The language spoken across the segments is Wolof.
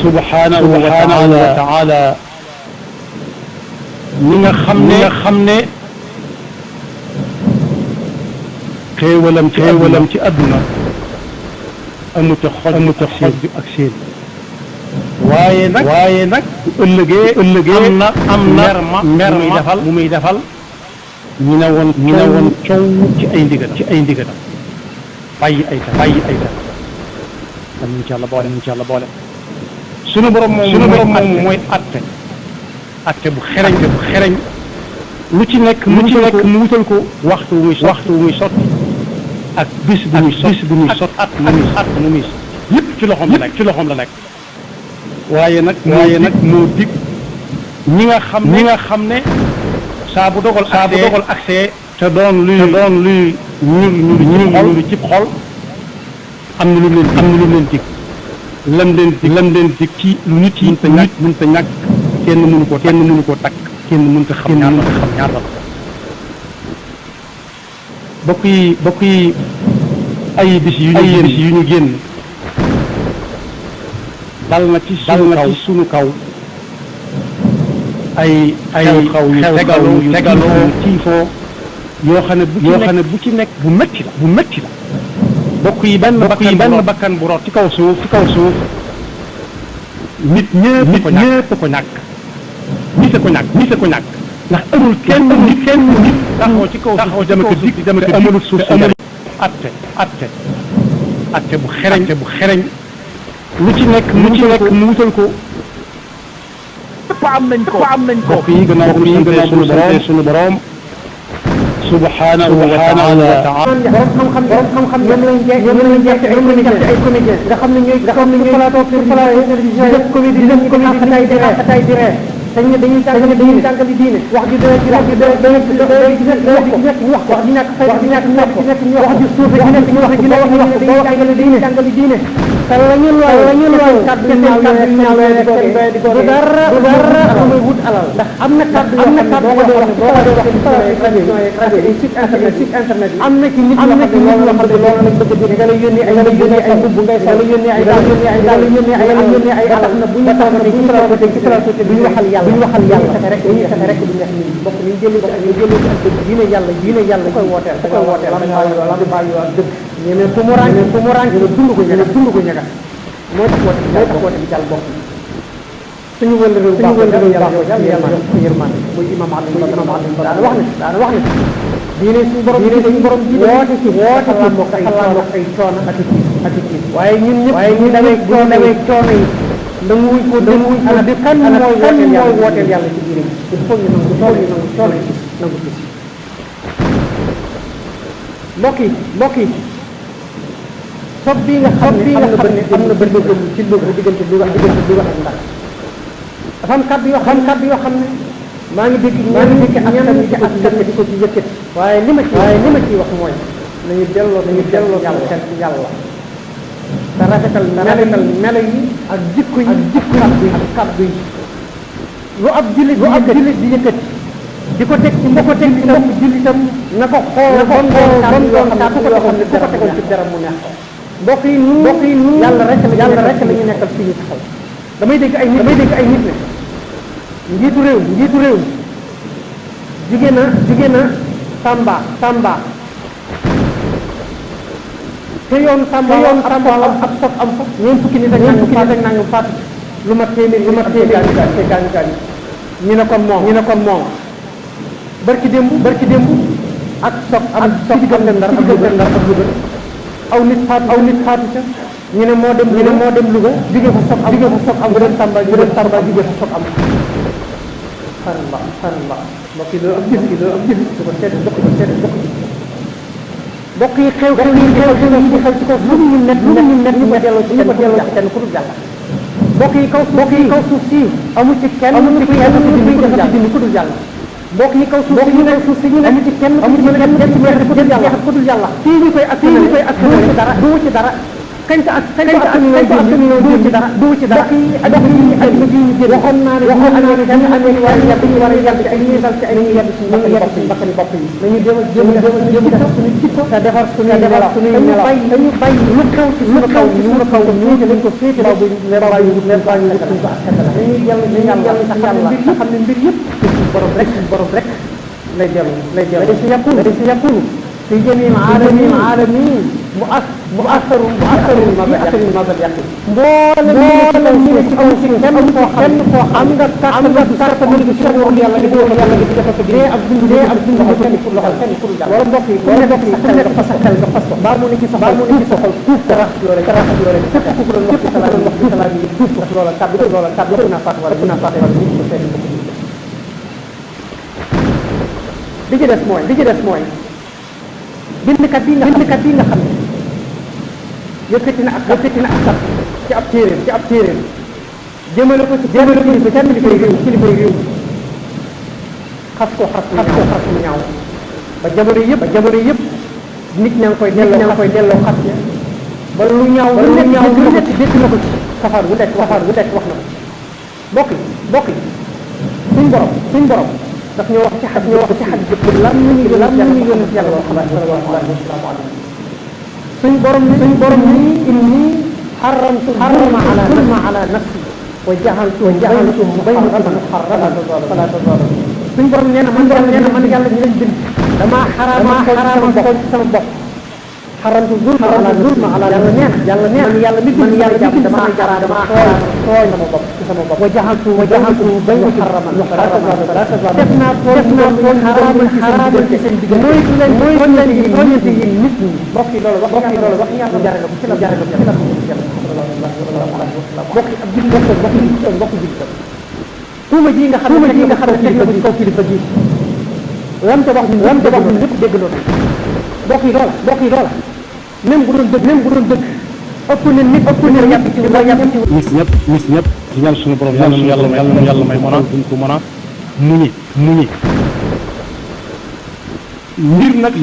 subhanahu wa taala ñi nga xam ne xéewalam ci àdduna amuta xol ak seen waaye nag bu ëllëgee am na mer mu muy defal ñu ne woon coow ci ay ndigalam bàyyi ay tam am ñu ci Yàlla boole sunu borom moom mooy atte bu xereñ lu ci nekk mu wutal ko waxtu wu muy sotti ak bis bu muy sotti at mu muy lépp ci loxoom la nekk waaye nag moo dig ñi nga xam ne saa bu dogal accès te doon luy ñuul ci xol am na lu leen dig lam leen dig ci lu nit yi mënta ñàkk kenn mënu ko takk kenn mënta xam ñaata la bokk yi ay bis yu ñu génn dal na ci sunu kaw ay xew yu tegaloo tiifoo yoo xam ne bu ci nekk bu metti la bokk yi benn bakkan bu rot ci kaw suuf nit ñëpp ko ñàkk nit a ko ñàkk ndax amul kenn nit taxaw ci kaw taxaw dama ko dig dama ko amul suuf atte bu xereñ lu ci nekk mu wutal ko am nañ ko bokk yi gannaaw bu ñu sante sunu borom subhanahu wa taala borom xam-xam ñoom lañ jeex ay comédien nga xam ne ñooy plateau télévision def comédie xataay di ree dañuy jàngale diine wax ju doy wax ju ñàkk fay wax ju ñàkk wax ju suufe ju nekk ñu wax dañuy jàngale diine te la ñu looy kàddu ñaaw di ko dara amul wut alal ndax am na kàddu yoo xam ne site internet am na ci nit yoo xam ne loolu lañ bëgg di nga lay yónnee ay mbubb ngay sol yónnee ay tax na bu ñu toogee ci plateau te duñu waxal yàlla fexe rek duñu neex nit bokk ñu jëlee ci ak diine yàlla koy wooteel la bàyyi ak dëgg ñene fu mu rànk dund ko ñaga moo tax woote bi jàll bokk suñu wël réew baax yàlla yërmande muy imam Alioune daana wax ne diine suñu borom woote ci xalaat ay coono ak ci waaye ñun ñëpp ñu dawee coono yi nanguwuñ ko ana bi kan mooy wooteel yàlla ci diine il faut ñu nangu coono nangu ci mbokk yi sob bi nga xam ne am na bëri ci Louga diggante Louga ak Ndar dafa am kàddu yoo xam ne maa ngi dégg askan di ko ci yëkkati waaye li ma ci wax mooy nañu delloo yàlla te rafetal melo yi ak jikko yi ak kàddu yi lu ab jullit di yëkkati di ko teg ci mbokk jullitam na ko xool kàddu yoo xam ne ku ko tegoon ci dara mu neex mbokk yi nu yàlla rek la ñu nekkal fii ñu taxaw damay dégg ay nit ne njiitu réew jigéen na Tamba te yoon Tamba ab sof am fa ñeent fukki nit ak nangam faatu lu ma téeméer gaañu ñu ne kon moom barki démb ak sof am ci diggante Ndar ak Louga aw nit faatu ca ñu ne moo dem Louga jóge fa sof am nga dem Tamba jóge fa sof am xarallah mbokk yi loolu ab jëf su ko seet mbokk yi xew ci kaw lu ñu net ñu ko delloo ci kenn ku dul yàlla mbokk yi kaw suuf si amu ci kenn ku dul yàlla mbokk yi kaw suuf si ñu ne amu ci kenn ku dul yàlla fii ñu koy ak du ci dara kañ ko ak du ci dara ak waxoon naa ne dañu amee war a yàgg ci ay ñuy dal ci ay ñuy yàgg ci bakkani bopp yi nañu jéem a defar suñu jikko te defar suñuy nelaw dañu bàyyi lu xew ci suñu kaw ñu dañ ko féete law bu bàyyi suñu ko askan la dañuy yàlla xam ne mbir yëpp borom rek lay dellu si yàqulu في جميع العالمين مؤثر المذهب يقين مولم من أو شيء كم عند كارت من الشر يلا جديه أبدين كل ولا بقي كل قصة بارمو نيجي سحل ترى كل الوقت كلا نفاق بيجي اسمعي bindkat yi nga xam ne yëkkati na ak ci ab téeréem jëmale ko ci kenn kilifa réew xas ko ñaaw ba jamono yëpp nit ñaa ngi koy delloo xas ya ba lu ñaaw lu nekk dégg na ko ci safar bu nekk wax na ko bokk yi suñ borom daf ñoo wax ci xaj jëpp lan ñu yónni yàlla sallallahu alayhi wa sallam suñ borom ni inni حرمت الظلم على نفسي وجعلت بينكم محرما فلا تظالموا suñ borom nee na man yàlla ñu leen bind dama xaraama tooñ sama bopp xaramtu zulma ala yàlla nee na yàlla mi bind jàpp dama tooñ sama bopp wa jaxaltu baynakum muharraman fala tazalamu def naa tooñ xaraamal ci seen diggante mooy tooñante yi nit ñi mbokk yi loolu wax yàlla jaare na ko ci la mbokk yi ab jib mbokk tuuma ji nga xam ne teg na ko ci kaw kilifa ji lam te wax ñun lépp déggloo nañ mbokk yi loola même bu doon dëgg ëpp na yàpp ci nit ñëpp di ñaan suñu borom yàlla may mën a duñ ko mën a muñi mbir nag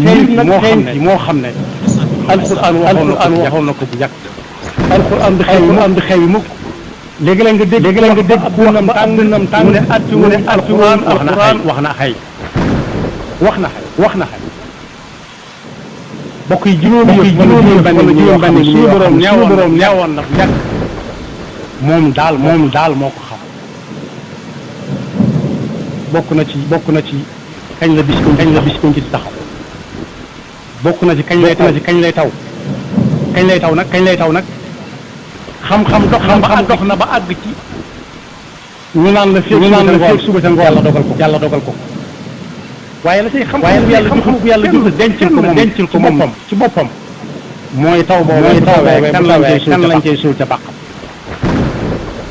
moo xam ne alquran waxoon na ko bu yàgg alquran bi xew yi mukk léegi la nga dégg nam tàng mu ne alquran wax na xëy bokk yi juróomi benn suñu borom neewoon na bu yàgg moom daal moo ko xam bokk na ci kañ la bis ko ci taxaw bokk na ci kañ lay taw nag xam-xam dox na ba àgg ci ñu naan la feeg suba sa ngoon yàlla dogal ko waaye la say xam bu yàlla jox dencil ko moom ci boppam mooy taw boobu kan lañ cay suul ca bàqam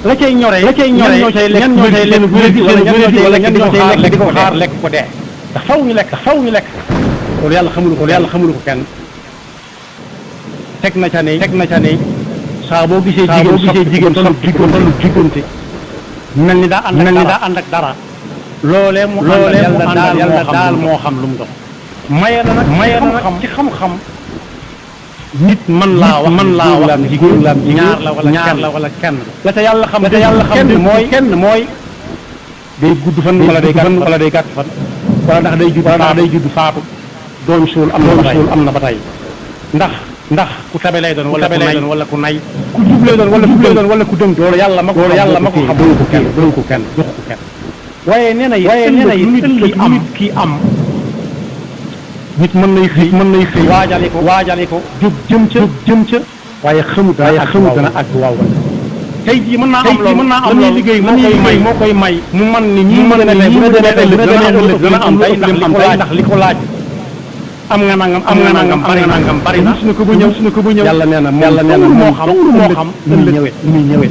la cay ñoree ñan ñoo cay leen wala ñan ñoo cay lekk di ko xaar lekk ko dee ndax faw ñu lekk loolu yàlla xamulu ko kenn teg na ca ne saa boo gisee jigéen tollu diggante mel ni daa ànd ak dara loolee mu yàlla daal moo xam lu mu dox maye na nag ci xam-xam nit mën laa wax jigéen ñaar la wala kenn la te yàlla xam kenn mooy day gudd fan wala day gàtt fan wala ndax day judd faatu doon suul am na ba tey ndax ku tabe lay doon wala ku nay ku jub lay doon wala ku dëng loolu yàlla ma ko xam doon ko kenn jox ko kenn waaye nee na yi nit ki am nit mën nay xëy waajale ko jóg jëm ca waaye xamut dana ak waaw wala tey jii mën naa am loolu liggéey moo koy may mu man ni ñi mën na bu demee ëllëg dana am tey ndax li ko laaj am nga nangam bari na suñu ko bu ñëw yàlla nee na moo xam muy ñëwee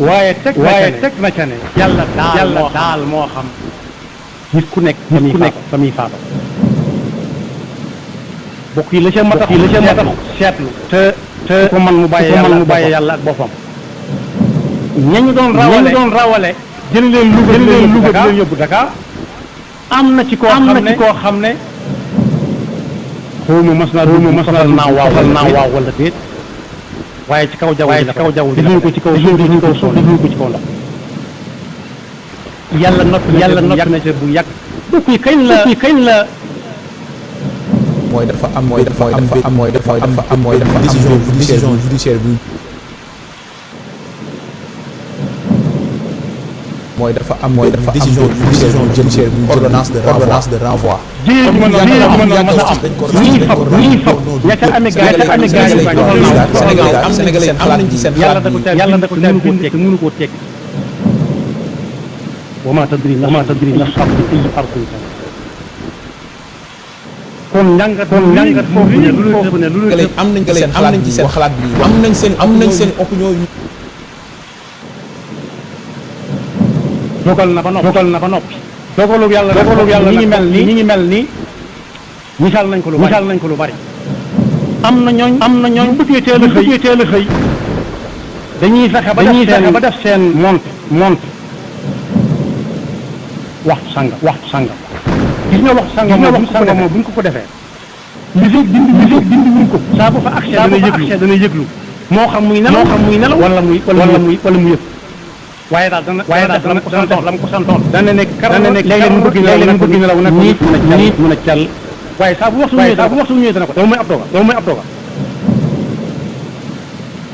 waaye teg na ca ne yàlla daal moo xam nit ku nekk fa muy faatu bokk yi la ca mat a seetlu te ko man mu bàyyee yàlla ak boppam ñañu doon rawale jël leen Louga di leen yóbbu Dakar am na ci koo xam ne xawma mas naa naaw waaw wala déet waaye ci kaw jaww ji la ko defuñu ko ci kaw suuf defuñu ko ci kaw ndox yàlla noppi na ci bu yàgg bokk yi kañ la mooy dafa am décision judiciaire bu mooy dafa am décision judiciaire bu ordonnance de renvoi jéem a ñii fab ña ca amee gaay Sénégalais am nañ ci seen yàlla da ko teg mënu koo teg wa maa tadri nafsun bi ayyi ardin kon njàngat foofu ne lu am nañ ci seen xalaat bi am nañ seen opinion yu dogal na ba noppi dogalu yàlla ñi ngi mel ni misaal nañ ko lu bari am na ñooñ bu bëggee teel a xëy dañuy fexe ba def seen monte waxtu sangam gis nga waxtu sangam moom buñ ko defee li fekk dindi wuñ ko saa bu fa accès dana yëglu moo xam muy nelaw wala muy yëg waaye daal dana ko santoon dana nekk léeg-léeg mu bëgg nelaw nag nit mën a cal waaye saa bu waxtu ñëwee dana ko dama mooy ab dogal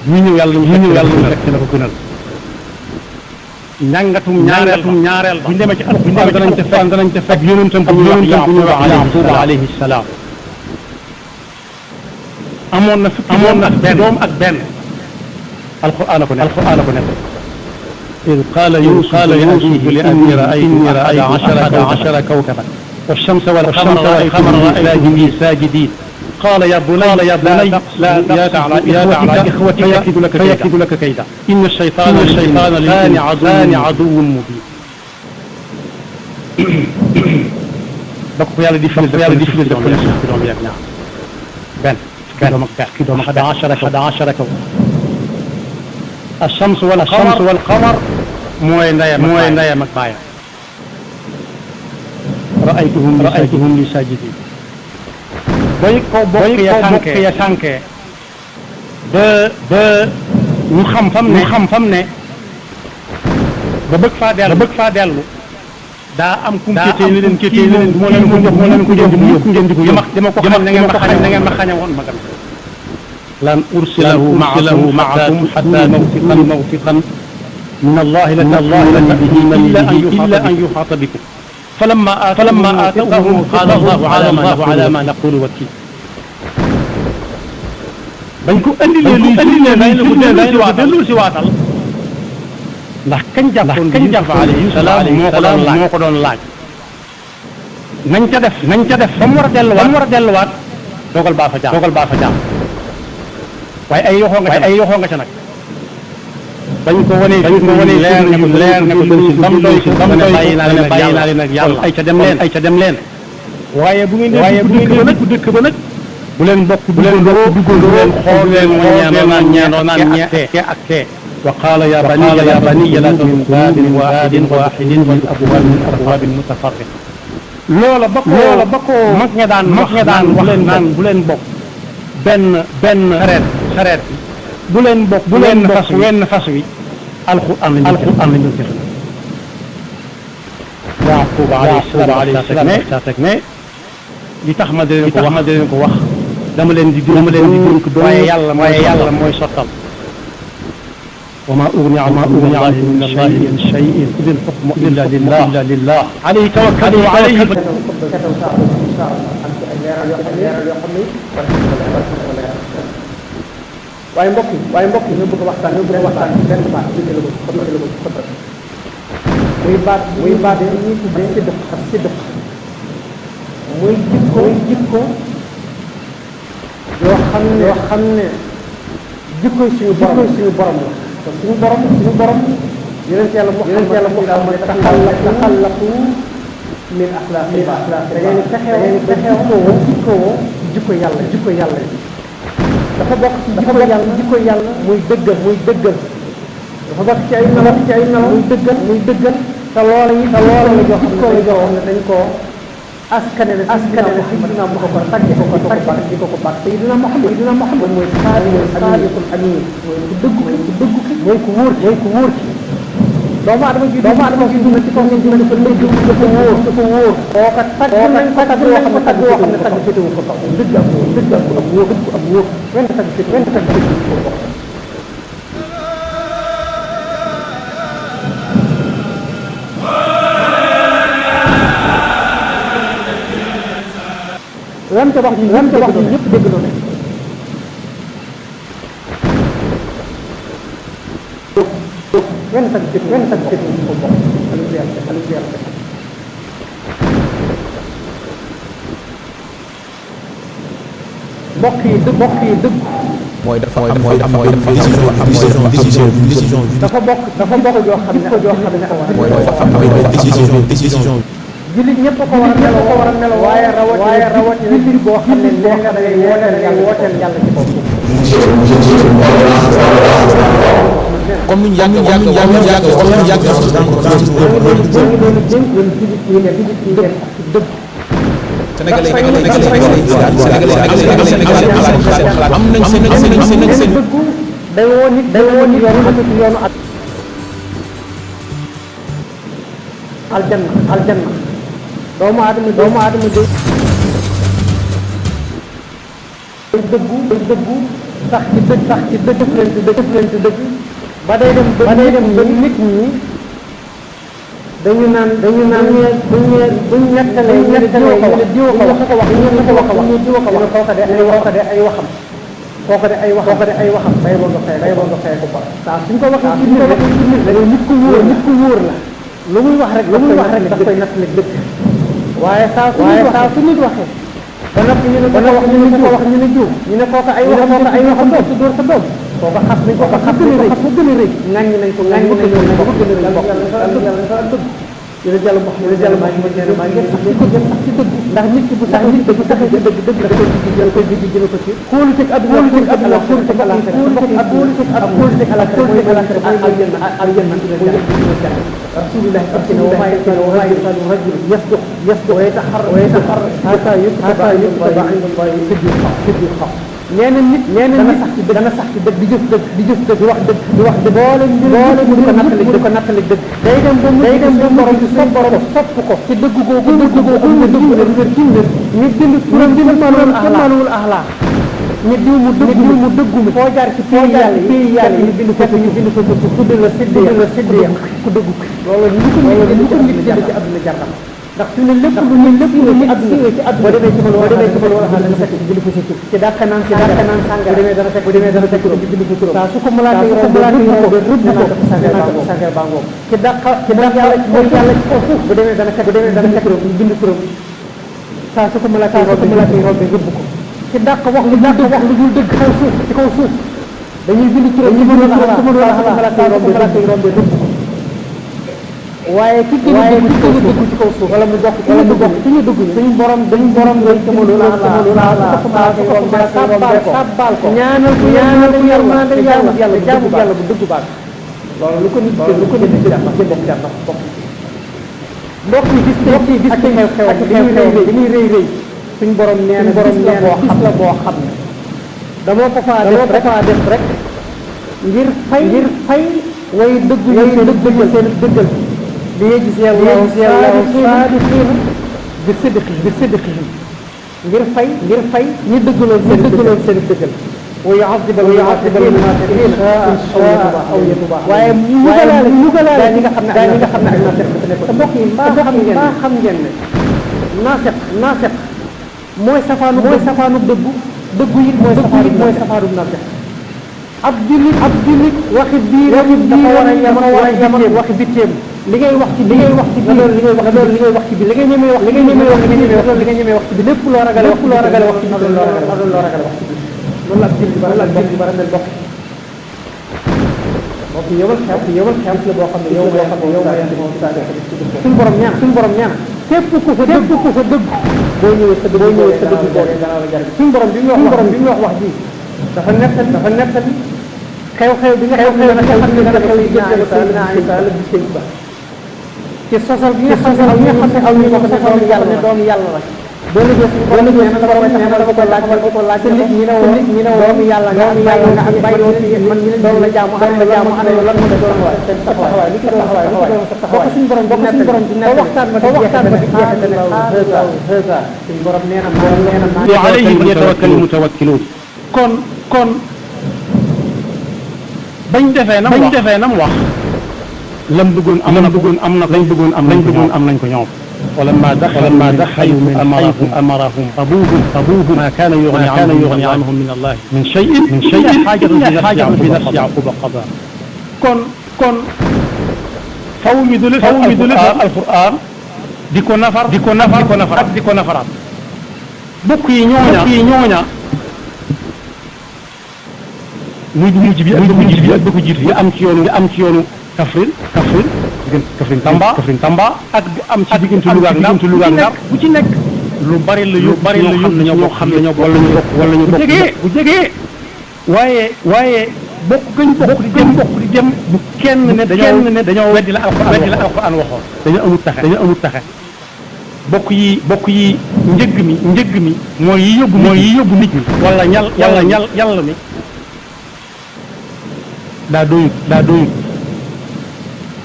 ñu ñëw yàlla ñu fekk la ko gënal njàngatum ñaareel bu ñu demee ci alxuraan danañ ca fekk yonentam bu ñuy wax Yaquba alayhi salaam amoon na doom ak benn alxuraan a ko nekk إذ قال يوسف لأبيه إني رأيت أحد عشر كوكبا والشمس والقمر رأيتهم لي ساجدين قال يا بني لا تعلى إخوتك فيكيد لك كيدا إن الشيطان للإنسان عدو مبين بقوا يالا دي فيل دوم ياك نعم بن كدوم 11 كوكب الشمس والقمر mooy ndeyam ak baayam ra'aytuhum li sajidin bokk ya sànkee ba ñu xam fam ne ba bëgg faa dellu daa am kum kéetee ne leen moo leen ko jox ngeen di ko yóbbu dama ko xam na ngeen ma xañe woon ma gam lan ursilahu ma'akum hatta mawtiqan من الله إلا أن يحاط بكم فلما آتوه قال الله على ما نقول وكيل bañ ko andi leen lu si waatal ndax kañ jàpp alayhi salaam moo ko doon laaj nañ ca def ba mu war a delluwaat dogal baa fa jaam waaye ay yoxoo nga ca nag bañ ko wane leer na ko bam doy bàyyi naa leen ak yàlla ay ca dem leen waaye bu ngeen dëkk ba nag bu leen bokk duggandoo leen xool leen ñaanoo naan ñee ak tee wa qaala ya baniya la min baabin waahidin bal abwaabin mutafarriqa loola ba ko mag ña daan wax naan bu leen bokk benn xareet bu leen bokk wenn fas wi alxuraan lañu def Yaquba alayhi salaam ne li tax ma di leen ko wax dama leen di dénk waaye yàlla mooy sottal wa maa ugni Allahi min shay'in in al-hukmu illa lillah alayhi tawakkaltu wa alayhi waaye mbokk yi ñu bëgg a waxtaan benn baat muy baat yi ñuy tuddee ci dëkk muy jikko yoo xam ne jikko suñu borom la te suñu borom yonent yàlla Muhammad mooy taxallaqu min axlaaqi da ngeen fexeewoo jikko yàlla dafa bokk ci jikko yàlla muy dëggal dafa bokk ci ay melo muy dëggal te loola la jox ne dañ askanale Sayyidina Muhammad tagge ko di ko baax Sayyidina Muhammad mooy saadiqul amin mooy ku dëggu ki mooy ku wóor ki doomu adama ji dund ci kaw dina dafa dëgg dafa wóor kooka tagg nañ ko tagg yoo xam ne tagg féetewu ko kaw dëgg ak wóor wenn tagg féetewu ko kaw lam ca wax ji ñëpp dégg loo ne wenn tagg féetewu ko bokk mbokk yi dëgg mooy dafa bokk joo xam ne mooy décision jullit ñëpp ko war a melo waaye rawatina jullit boo xam ne nee nga da ngay wooteel yàlla ci bopp comme ni ñu yàgg Sénégalais am nañ seen dëggu day woo nit yoonu ak aljanna doomu aadama day dëggu sax ci dëgg ba day dem ba nit ñi dañu naan buñ nettalee ñu ne diwa ko wax kooka de ay waxam day boo nga xëy ko baax saa suñ ko waxee ci nit dañu nit ku wóor la lu muy wax rek daf koy nattali dëgg waaye saa su nit waxee ba noppi ñu ne jiw ñu ne kooka ay waxam doom su dóor sa doom kooka xas nañ ko xas gën a rëy ŋàññi nañ ko gën a rëy yàlla maa ngi sax ci dëgg ndax nit ki bu sax nit bu saxee ci dëgg la koy digg jël ko ci kóoluteg àdduna kóoluteg alaxira rasulillahi abtina wa ma yasalu rajul yasduq wa yataxar hatta yuktaba inda Allahi siddiqa nee na nit dana sax ci dëgg di jëf dëgg wax dëgg boole mu di ko nattali dëgg day dem ba borom sopp ko ci dëgg googu wér ñu bind turam manuwul axlaa ni diw mu dëggu mi foo jaar ci pays yàlla ñu bind ko tudd la siddiya ku dëggu loolu ñu ko nit jënd ci àdduna jarram ndax su ne lépp lu ci àdduna boo demee ci mën wala xam ne fekk ci bind ko sa tur ci dàkk naan sànga bu demee dana fekk ci bind ko turam saa su ko malaaka yi rëbb ko sànga bangoo ci dàkk yàlla ci kaw suuf bu demee dana fekk ci bind turam saa su ko malaaka yi rëbb ko ci dàq wax lu dul dëgg ci kaw suuf dañuy bind turam ci mënul malaaka yi rombe rëbb ko waaye ki gën a dëgg ci kaw suuf wala mu bokk ci ñu dëgg suñu borom lañ ko mënul sabbal ko ñaanal ko yàlla bu dëgg baax loolu lu ko nit jar bokk mbokk yi gis ak xew li muy rëy suñ borom nee na bis la boo xam ne dama ko faa def rek ngir fay way dëgg seen dëggal li gis yàlla saadiqiina bi sidqihim ngir fay ñi dëggaloon seen dëggal wa yu'adhibal munaafiqiina aw yatuuba waaye mu galaale ñi nga xam ne ay naafiq dafa nekk te mbokk yi mbaa xam ngeen ne naafiq mooy safaanu dëggu it mooy safaanu naafiq ab jullit waxi biir dafa war a yem waxi bitteem li ngay wax ci biir li ngay wax ci biir li ngay ñemee wax ci biir lépp loo ragale wax ci biir loolu la ab jullit bara mel bokk bokk yowal xew la boo xam ne yow suñu borom ñaan képp ku fa dëgg boo ñëwee sa dëgg boobu dana la jariñ suñu borom bi mu wax ji dafa nettali xew-xew bi nga xam ne dana xew yi gën a xew ci sosal bi nga xam ne aw ñu ko ne doomu yàlla la boo liggéey na dama ko laaj te nit ñi ne doomu yàlla nga ak bàyyi man ñu doon la jaamu ana lan mo doon waay te taxawaay li ci doon taxawaay suñu borom di nekk waxtaan ba di jeexal ne heza suñu borom nee na wa alayhi yatawakkalu mutawakkiluun kon bañ defee nam wax lam bëggoon am na lañ bëggoon am nañ ko ñoom ولما دخلوا من حيث أمرهم أبوهم ما كان يغني عنهم من الله من شيء حاجة في نفس يعقوب قضاء كن فو يدل القرآن ديكو نفرات بكي ñooña mujj bi ak jiitu yi am ci yoonu Kaffrine Tamba ak bi am ci diggante Louga ak Ndar bu ci nekk lu bari la yóbbu ñoo xam ne ñoo bokk wala ñu bokk bu jegee waaye bokk di dem bu kenn ne dañoo weddi la alquran waxoon dañoo amul taxe bokk yi njëgg mi mooy yi yóbbu nit ñi wala ñal mi daa doyut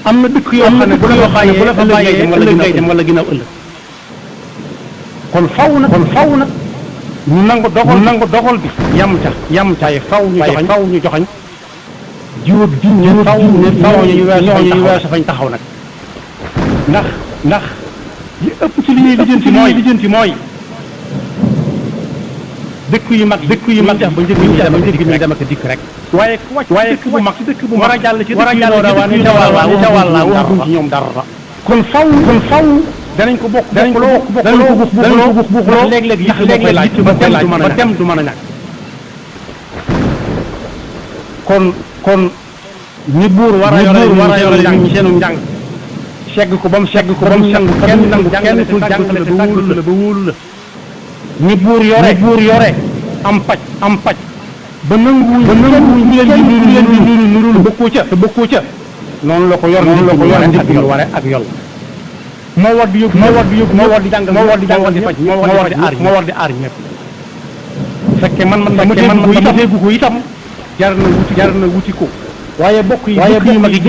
am na dëkk yoo xam ne bu la fa bàyyee ëllëg ngay dem wala ginnaaw ëllëg kon faw nag ñu nangu doxal bi yam ca faw ñu joxañ jiwóot ji ñu faw ñu weesu fañ taxaw nag ndax li ëpp ci li ñuy lijjanti mooy dëkk yu mag def ba njëkk ñu dem ak dikk rek waaye ku wàcc dëkk bu mag war a jàll ci waxuñ ci ñoom dara kon faw danañ ko bokk léeg-léeg koy laaj ba dem du mën a ñàkk kon ñi buur war a yore njàng seenu njàng segg ko ba mu segg kenn nangu kenn tul jàngale ba wóolu la ñi buur yore am paj ba nanguwuñ ñu leen di nurul bokkoo ca noonu la ko yor ak yol moo war di yóbbu moo war di jàng moo war di faj moo war di aar ñëpp fekke man déggu ko itam jar na wuti ko waaye bokk yi mag yi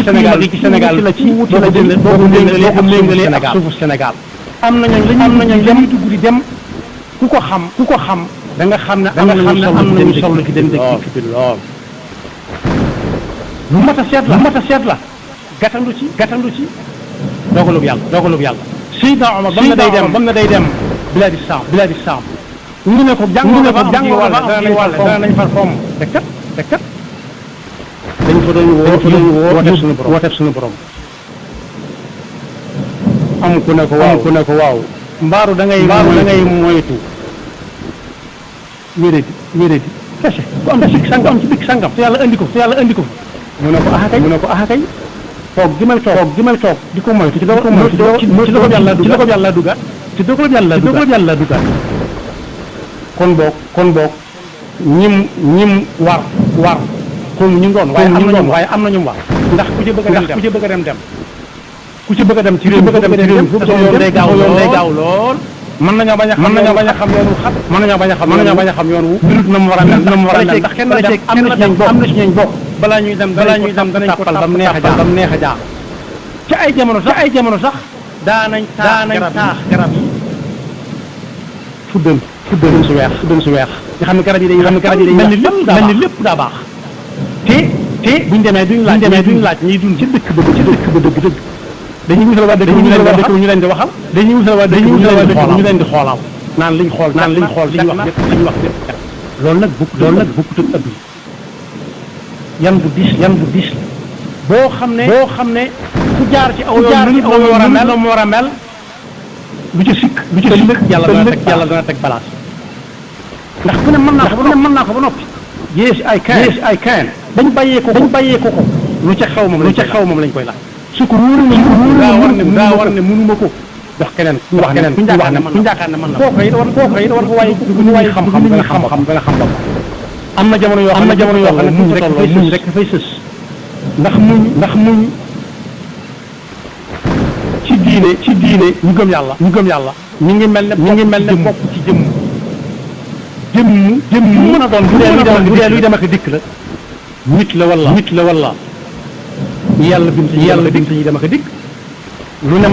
ci Sénégal la ci wuti la jël boo ko méngalee ak suufu Sénégal am na ñooñ la ñuy dugg di dem ku ko xam da nga xam ne am nañu solo ci dem dëkk fi lool lu mat a seet la gàttandu ci dogalub yàlla Seydina Omar ba mu ne day dem biladi Saam ñu ne ko jàng dana nañ far fomm te kat dañ fa doon woote suñu borom am ku ne ko waaw mbaaru da ngay moytu wéradi kese ku am ci dëkk sangam te yàlla andi ko mu ne ko ah kay toog gi may toog di ko moytu ci dogal yàlla duggaat ci dogal yàlla duggaat kon boog ñim war xawma ñu doon waaye am na ñu war ndax ku ci bëgg a dem ku ci bëgg a dem ci réew foofu yoon day gaaw lool mën nañoo bañ a xam yoon wu xat mën nañoo bañ a xam yoon wu birut na mu war a mel ndax kenn am na ci ñañ bokk balaa ñuy dem danañ ko tàppal ba mu neex a jaar ci ay jamono sax daanañ taax garab yi fuddën su weex nga xam ne garab yi dañuy mel ni lépp daa baax te buñ demee duñ laaj ñuy dund ci dëkk ba dëgg dañuy wutal waa dëkk ñu leen di waxal dañuy wutal waa dëkk ñu leen di xoolal naan liñ xool liñ wax yëpp loolu nag bokkut ak ëpp yan bu diis la boo xam ne ku jaar ci aw yoon la mu war a mel lu ca sikk yàlla dana teg balaas ndax ku ne mën naa ko ba noppi yées ay kayen dañ bàyyee ko lu ca xew moom lañ koy laaj su ko wóorul daa war ne mënuma ko jox keneen ku wax keneen ku yaakaar ne mën na kooku it war ko waaye xam-xam gën a xam ba am na jamono yoo xam ne muñ rek dafay sës ndax muñ ci diine ñu gëm yàlla ñu ngi mel ne bopp ci jëmm mën a doon bu dee luy dem ak dikk la nit la walla yàlla bind ñu dem ak dikk lu ne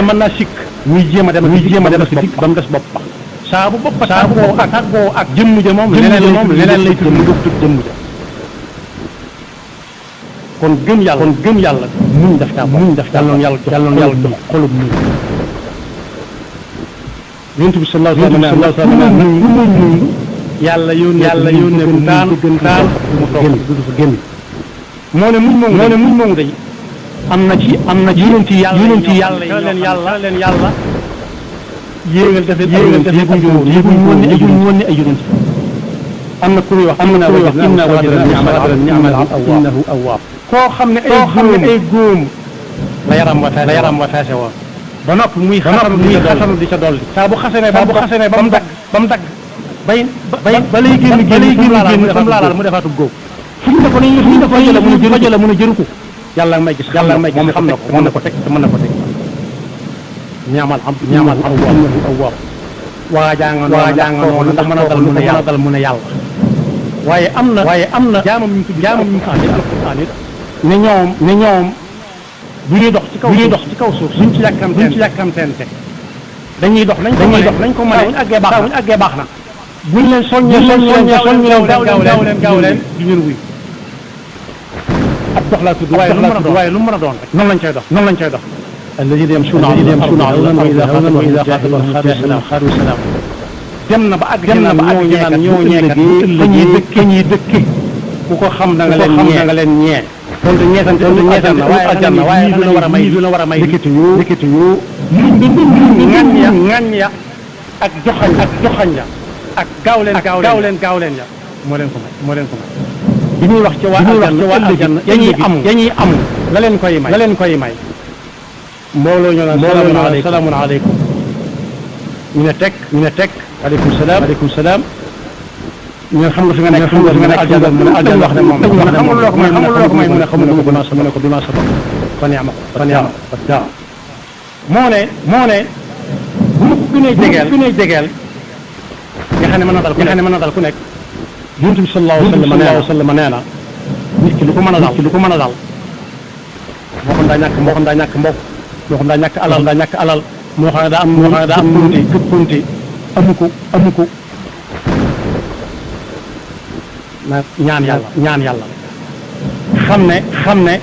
mën naa sikk muy jéem a dem ak dikk ba mu des bopp ba saa bu bopp tàggoo ak jëmm ja moom leneen lay tudd mu tudd jëmm ja kon gëm yàlla muñ def taa yàlla jox xolub muñ yonent bi sallallahu alayhi wa sallam muñ yàlla yónnee bu taan du mu toog du fa génn moo ne muñ moomu day am na ci yonent yàlla leen yàlla yéegal def yéeguñ woon ni ay yonent am na ku ñuy wax inna wajadna ni'mal abd innahu awwaab koo xam ne ay góom la yaram wa feese woon ba noppi muy xasanu di ca dolli saa bu xasane ba mu dagg ba lay génn comme laalaal mu defaatu góob fu ñu defoon fa jëla mun a jëru ko yàlla may gis xam na ko mën na ko teg ñaamal awwaab waa jàngoon noonu ndax mën a dal mu ne yàlla waaye am na jaamam ñu ko alquran it ne ñoom bu ñuy dox ci kaw suuf suñ ci yàkkamteente dañuy dox nañ ko mën a àggee baax na buñ leen soññee gaaw leen di ñun wuy ab dox laa tudd waaye lu mën a doon rek noonu lañ cay dox alladina yamshuuna ala al-ardi wa ida xaatabahum qaalu salaam dem na ba àgg ñoo ñeekat ñuy dëkke ku ko xam da nga leen ñee donte ñeesante waaye du la war a may dëkkati yu ŋañ ya ak joxañ ya ak gaaw leen ya moo leen ko may bi ñuy wax ci waa aljanna yañuy am la leen koy may mbooloo ñoo naan salaamun aleykum ñu ne teg aleykum salaam ñu ne xam nga fi nga nekk aljanna mu ne aljanna wax ne moom xamul loo ko may mu ne xamul ko du naa sabab fan yaa ma ko moo ne bu ma ko gënee jegeel nga xam ne mën na dal ku nekk yonent bi sallallahu alayhi wa sallam nee na nit ki lu ko mën a dal moo xam daa ñàkk mbokk moo xam daa ñàkk alal moo xam ne daa am këppunti amu ko na ñaan yàlla xam ne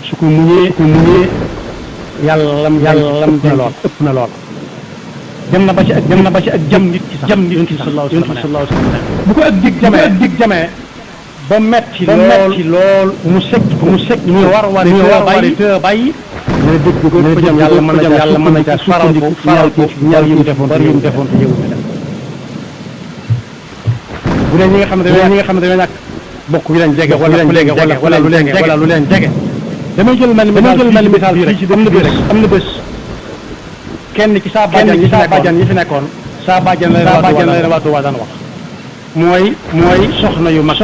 su ko muñee yàlla lam ëpp na lool dem na ba ci ak jam nit ki sax jam nit ki sallallahu alayhi wa sallam bu ko ak dig jamee ba metti lool mu sekk ñu war bàyyi ne dëgg ko jam yàlla mën na ca faral ko ñaar yu mu defoon te yëwu bu dee ñi nga xam ne dañoo ñàkk bokk yu leen jege wala lu leen jege damay jël mel misaal fii ci am na bés kenn ci saa bàjjan yi fi nekkoon saa bàjjan la waa Tuuba daan wax mooy soxna yu mag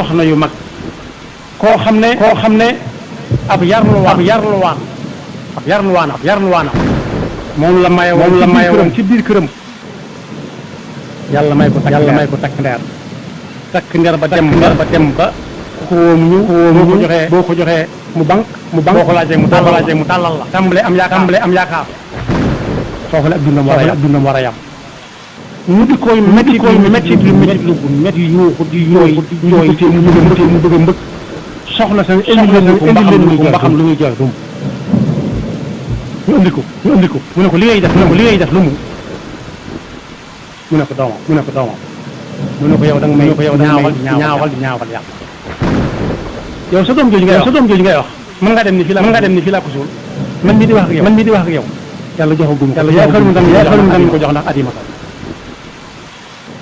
koo xam ne ab yarluwaan moom la maye woon ci biir këram yàlla may ko takk ndeer ba dem ba ku ko woo boo ko joxee mu bank boo ko laajee mu tàllal la tàmbalee am yaakaar foofu la ak dundam war a yam mu di koy métti yuuxu di yooy mu bëgg a mbëkk soxna sa indi ko ba xam lu muy jooy dum ñu indi ko mu ne ko li ngay def lu mu ne ko doomam mu ne ko yow da nga may ñaawal yàlla yow sa doom jooju ngay wax mën ngaa dem ni fii laa ko suul man mii di wax ak yow yàlla joxagum yaakaar ko jox ndax adima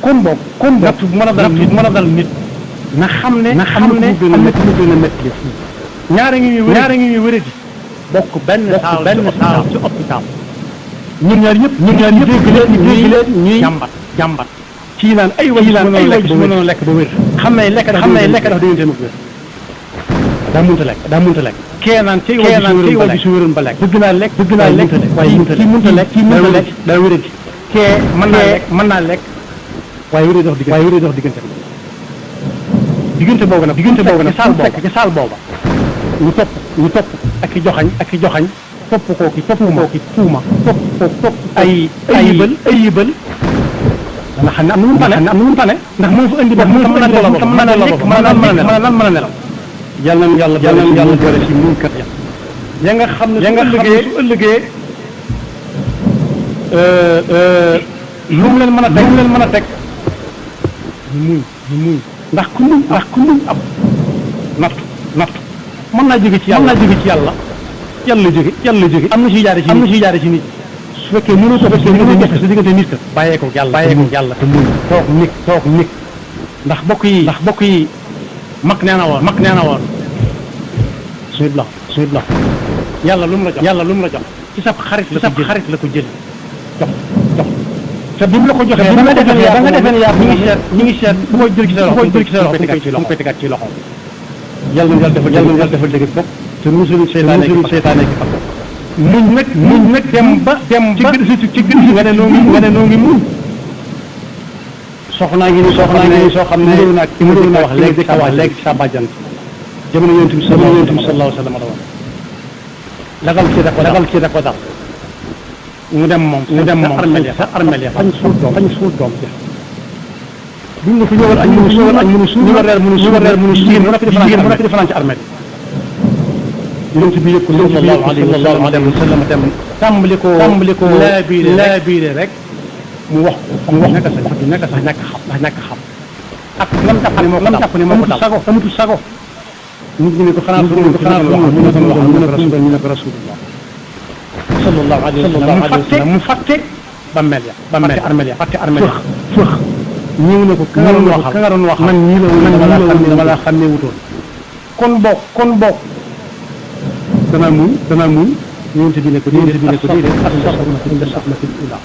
kon boog mën a dal nit na xam ne am na ku gën a métti ñaara ngi ñuy wéradi bokk benn saal ci hôpital ñun ñaar ñëpp dégg leen ñuy jàmbat ci naan ay way su mënoon lekk ba wér xam ne lekk dafa diggante mu wér daa mënta lekk kee naan ci wàllu su wéroon ba lekk bëgg naa lekk waaye kii mënta lekk daa wéradi kee mën naa lekk waaye wéradi dox diggante boobu nag ci saal booba ñu topp ak i joxañ topp kooki tuuma topp ay yibal dana xam ne am na mu tane ndax moo fa indi ba mën a nelaw yàlla nañu boole ci muñ kat ya nga xam ne su ëllëgee lu mu leen mën a teg ñu muñ ndax ku muñ ab nattu mën naa jóge ci yàlla jóge am na ciy jaare ci nit su fekkee mënoo ko sa diggante nit ka bàyyee ko yàlla te muñ toog nit ndax bokk yi mag nee na woon suy blox yàlla lu mu la jox ci sa xarit la ko jël jox te bi mu la ko joxee ba nga defee ne yaa ñi ngi seet bu koy jël ci sa loxo mu koy tegaat ci loxo yàlla na yàlla defal dëgg bopp te musul seytaane ki fa muñ nag dem ba ci gën nga ne noo ngi muñ soxnaa ngi ni soo xam ne mu doon wax léegi sa bàjjan jamono yonent bi sallallahu alayhi wa sallam lagal ci da ko dal mu dem moom sa armel ya fañ suul doom ja buñ ne ko ñëwal añ mënu suul ñëwal reer mënu jigéen mu nekk di fanaan ci armel yonent bi yëpp sallallahu alayhi wa sallam dem tàmbali ko laabiire rek mu wax nekk sax ñàkk xam ak lam jàpp ne moo ko dal amutul sago nit ñi ne ko xanaa ñu ne ko rasulullah sallallahu alayhi wa sallam mu fàtte armel ya fëx ñëw ne ko ka nga doon wax man ñii dama laa xam ne wutoon kon bokk danaa muñ yonent bi ne ko déedéet as-sabru fil ula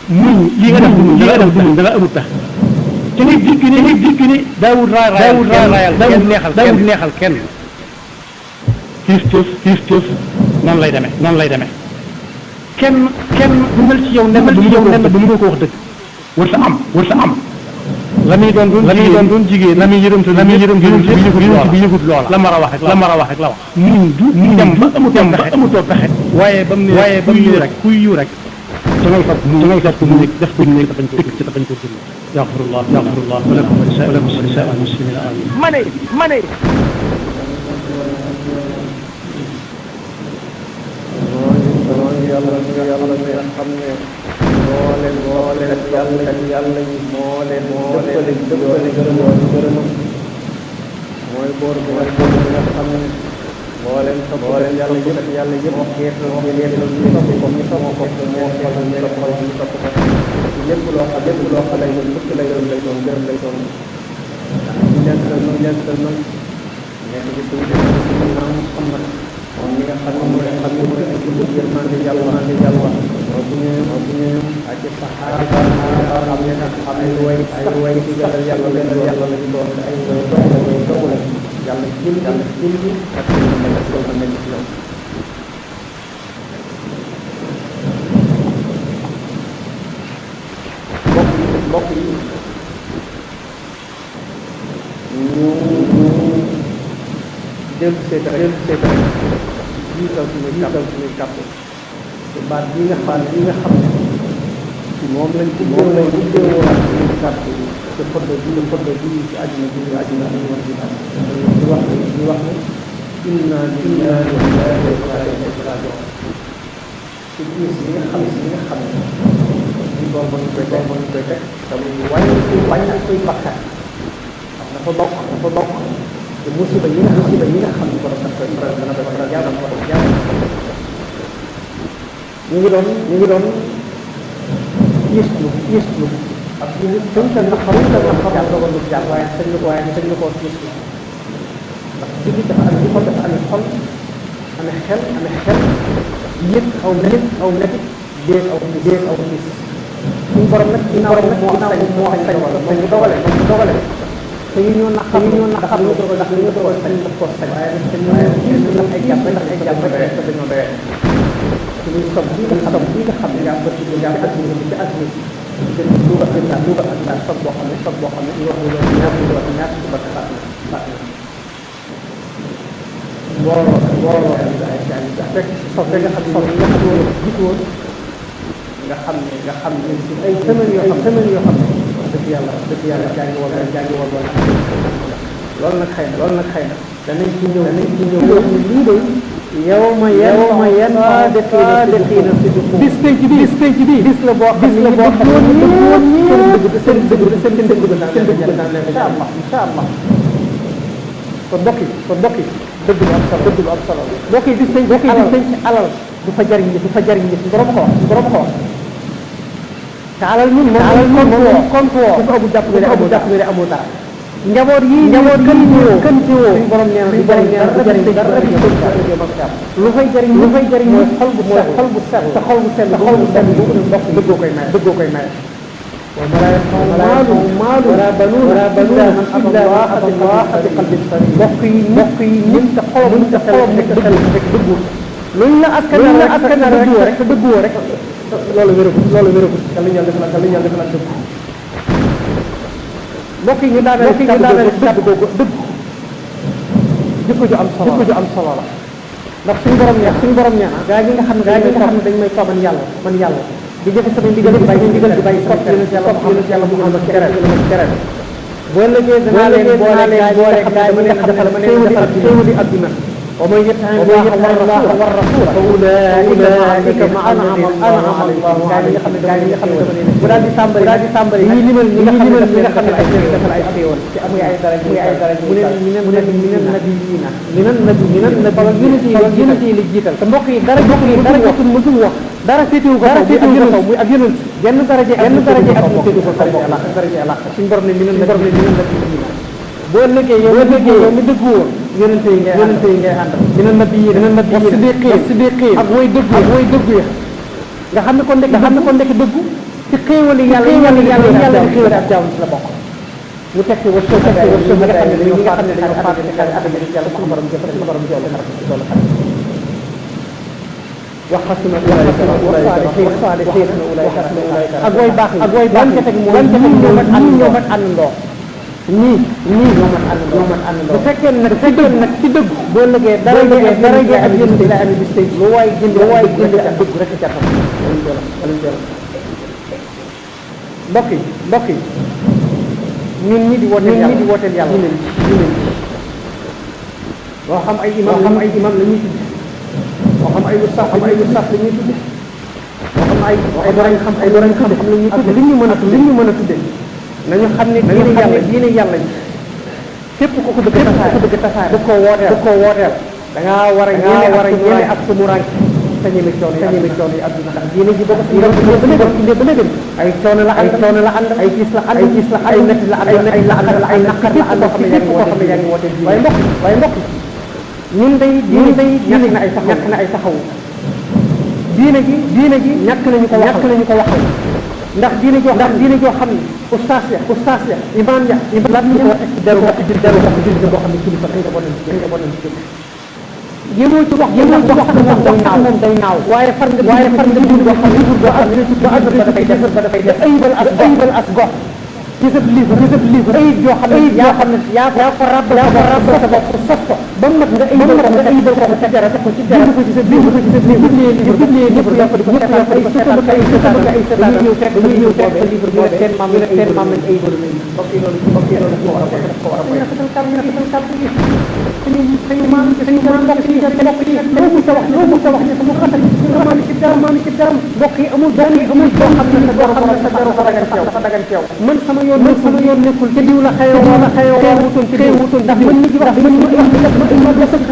muñ li nga def du muñ da nga amul pexe te nit digg ni daawul neexal kenn kiif noonu lay demee kenn du mel ci yow nen ba mënoo ko wax dëgg wërta am la muy doon jigéen la muy yërëm bi yëgut loola la mar a wax rek la wax muñ dem ba amutoo pexe waaye ba mu ne kuy yu rek da ngay fab mu nekk def ko nekk dafañ ko dëkk ci dafañ ko dund yaxfirullah wa lakum wa li saa'il muslimina amin ma ne yàlla mi nga xam ne moo leen yàlla yi moo leen dëppale gërëmam mooy boor bi nga xam ne moo leen yàlla yëpp xeetal ñu topp ko moo xeetal ñu topp ko lépp loo xam lay doon fukk lay doon gërëm lay doon ñu leen nag nekk ci tuuti Muhammad moom mi nga xam ne mooy yërmande yàlla moo bu ñu ak saxaaba xam ne nag ay way ci gënal yàlla la ñu doon ay dogu la yàlla jël ak ko nekk ci yow mbokk yi ñu dellu seeta jiital suñuy kàpp te baat bi nga xam ne moom lañ ubbee ak suñuy kàpp te xoddo bi ci àddina bi ñu war di wax ne inna lillahi wa inna ilayhi raaji'uun ci gis yi nga xam ne di boobu ñu koy teg te muy wàññi koy bakkat dafa bokk te musiba yi nga xam ne borom daf koy faral ñu ngi doon yëslu ak ñu tënkal na xamul yàlla dogal lu jàll waaye sañ na koo yëslu ndax jullit dafa am xol amee xel yëg aw métit déeg aw nis suñu borom nag ginnaaw moo sañ dogale te ñu naqar ñu naqar ñu dogal ndax li nga dogal sañ daf ko sañ waaye nag dañu ndax ay jàpp rek dañoo doyee suñuy sob bi nga xam ne yaa bëgg ci yaa bëgg ci àdduna bi gën duuba ak daal sob boo xam ne ñu wax ne ñaar ci bëgg faat na mbooloo fekk sob nga xam ne jiitoon nga xam ne ci ay semaines yoo xam ne dëgg yàlla jàngi woon loolu nag xëy na danañ ci ñëw wax ne lii de yow ma yan deqiina bis penc bi bis la boo xam ne seen dëgg insha Allah kon mbokk yi dëgg lu am solo mbokk yi bis penc alal du fa jariñ nit borom ko wax te alal ñun moom compte woo ku ko amul jàpp nga ne amoo dara njaboot yi kën ci woo suñu borom nee na du jariñ dara lu fay jariñ mooy xol bu set te xol bu set boobu ndox dëggoo koy maye wa maalu wala banuun illa man ata Allah bi qalbin salim mbokk yi nit te xolam nekk dëggul luñ la askan rek te dëgguwoo rek loolu wéragul yàlla ñu yàlla defal dëgg mbokk yi ñu daaneel dëgg jikko ju am solo la ndax suñu borom ñaan gaa yi nga xam ne dañ may tooban man yàlla di jëfe sama ndigal di bàyyi sopp yàlla Muhammad tere boo lëggee danaa leen boole gaa yi nga xam ne xéewali adduna wa man yuti'i Allaha wa rasuula fa ulaa'ika ma'a an'ama Allahu alayhim gaa yi nga xam ne bu daal di tàmbali ñi limal ñi nga xam ne ay defal ay xéewal ci am ay dara mu ne minan nabiyyiina li jiital te mbokk yi dara jotul mësul wax dara féetewu ko kaw muy ab yonent genn daraje ak féetewu ko kaw daraje Allah suñu borom ne minan nabiyyiina boo liggéey yow mi dëggu woon yonente yi ngay àndal dina siddiqiin ak way dëggu ya nga xam ne kon ndekk dëggu ci xéewali yàlla di xéewali ak jaam la bokk mu tekki wërsëg nga xam ne dañoo faat ci xare adama ci yàlla suñu borom jolle xar waxasuna ulaa'ika ak way baax lan ca teg mooy ñoo mat àndandoo ñii ñoo man àndandoo bu fekkee nag ci dëgg boo liggéey dara ak yéen la amee bis tey lu waay jënd ak dëgg rek ca xam mbokk yi ñun ñi di wooteel yàlla ñu leen moo xam ay imam la ñuy tudd moo xam ay ustaas la ñuy tudd moo xam ay borom xam la ñuy tudd li ñu mën a tudde nañu xam ne diine yàlla ji képp ku ko bëgg tasaare du ko wooteel da ngaa war a ñeme ak sumurank te ñeme coono yi adduna ndax diine ji boo ko ba léegi ay coono la ànd ay gis la ànd ay nett la ànd ay naqar la ànd képp koo xam ne yaa ngi woote diine waaye mbokk ñun day ñàkk na ay taxawu diine ji ñàkk nañu ko waxal ndax diine joo xam ne ustaas ya imaam ya lan ñu ko ci deru boo xam ne kilifa dañ ko nañ ci yémoo ci wax moom day ñaaw waaye far nga dund boo xam ne ba dafay def ayibal as gox ci sa livre ayib yoo xam ne yaa ko rabbal sa bopp sos ko ba mat nga ayibal ko ci dara ko ci sa livre livre dafa di ko dañuy ñëw fekk livre boobu seen maam lañ ayibal mbokk yi loolu ko war a moy suñu maam mbokk yi loo mu sa wax mu xatal ci dara mbokk yi amul boo xam ne sa dara dafa dagan ci yow man sama yoon nekkul te diw la xëyoo ndax mën nit wax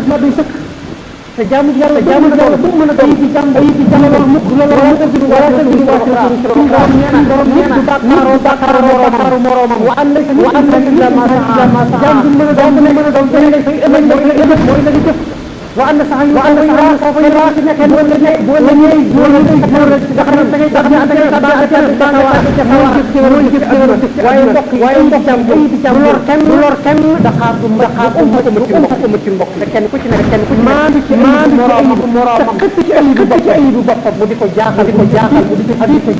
ma doy sëkk te jaamu yàlla bu mën a doon ci jàmm la mukk la wala bàkkaaru moroomam wa an illa ma sa'a jaam bu mën a doon fay ëllëg mooy la jëf wa وأن صحيح وأن صحيح فيراك نكن ولا نيل ولا دخل تجي waaye mbokk lor kenn daqaar ci mbokk te kenn ku ci nekk kenn ku ci maandu ci moroomam te xëpp ci ayibu boppam mu di ko jaaxal mu di ko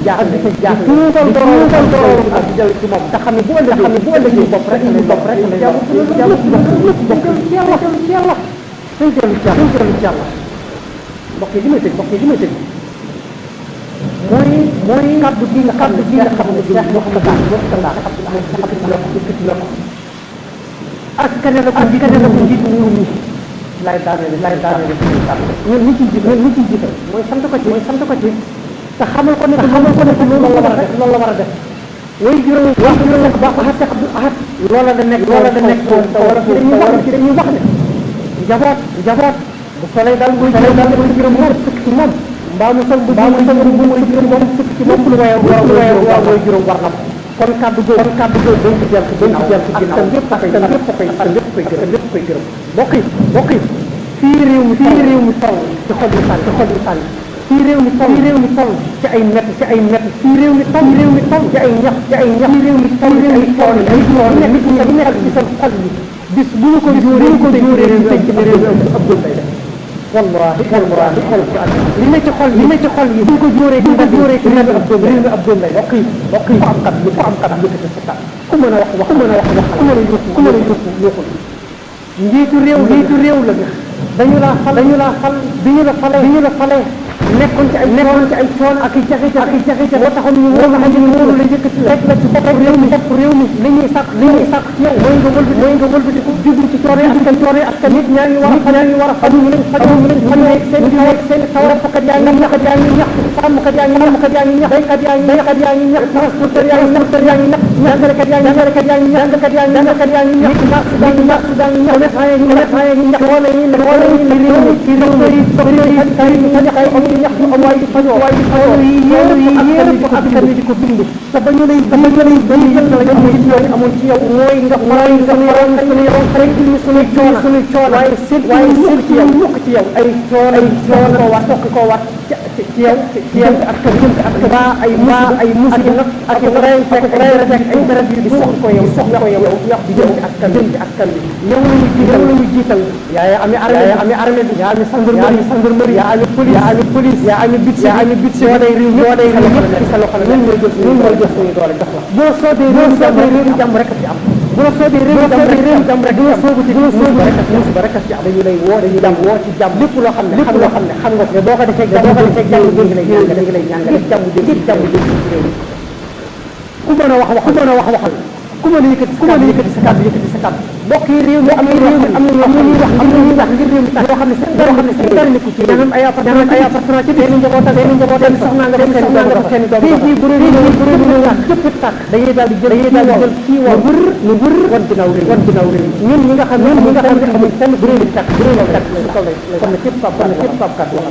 jaaxal tuutal borom ak di jël ci moom te xam ne bu ëllëgee bopp rek la jàmm ci yàlla mbokk yi li may tëj mooy kaddu gi nga xam ne Cheikh Mouhamadou askane la ko njiitu réew mi lay daaneel ñun ñi ciy jiital mooy sant ko ci te xamal ko ne loolu la war a def way juróom wax juróom ba ko Cheikh Abdou Ahad loola da nekk te wala ci dañuy wax ne njaboot bu solee daal muy juróom ci moom mbaa mu sol bu muy juróom moom sukk ci moom lu way juróom war na kon kaddu googu dañ ci jël ginnaaw lépp koy gërëm bokk yi fii réew mi toll ci xol yi sànni fii réew mi toll ci ay mett fii réew mi toll ci ay ñax fii réew mi toll ci ay tool nit ñi nekk ci seen xol yi bis bu ñu ko jóoree ñu tëj ci réew mi ab dul lay def wallahi li ma ci xol yi bu ko jóoree ci réew mi ab doom lay bokk yi ku am kat yëkkati sa kat ku mën a wax ku mën a yuuxul njiitu réew la dañu la fal bi ñu la falee nekkoon ci ay coon ak i jafe-jafe boo taxoon ñu wóolu la yëkkati rek la ci bopp réew mi li ñuy sàkk ci yow mooy nga wëlbati ko jublu ci coore askan nit ñaa ngi war a faju ñu leen seen sawar kat yaa ngi ñax sàmmkat yaa ngi ñax baykat yaa ngi ñax transporteur yaa ngi ñax jàngalekat yaa ngi ñax commerçant yaa ngi ñax wala yi ci réew mi ñax yu am waaye fajoo yëpp askan wi di ko dund te ba ñu lay amoon ci yow mooy nga suñuy coono waaye seet mukk ci yow ay coono koo war ci yow askan baa ay musiba ak reyante ay dara di soxla ko yow wax di jëm ci askan bi yow lañu jiital yaa amee armée bi yaa amee gendarmerie yaa amee police yaa amee budget moo day réew mi sa loxo la ñun mooy jël suñu doole jox la boo soobee réew mi jàmm rek ci am bu la soobee réew mi jàmm rek dina soobu ci musiba rek ci am dañu lay woo ci jàmm lépp loo xam ne xam nga ko boo ko defee jàmm ngi lay ñaan jàmm ci réew mi ku mën a wax waxal ku mën a yëkkati sa kàddu mbokk yi réew mi am na ñuy wax ngir réew mi tax yoo xam ne seen dara nekku ci ñoom ay appartement ci benn njabootam soxna nga dem seen doom fii bu réew mi wax képp tàkk dañuy daal di jël ci ñu wër wan ginnaaw réew ñun ñi nga xam ne amuñ fenn bu réew mi tàkk kon na képp kàddu wax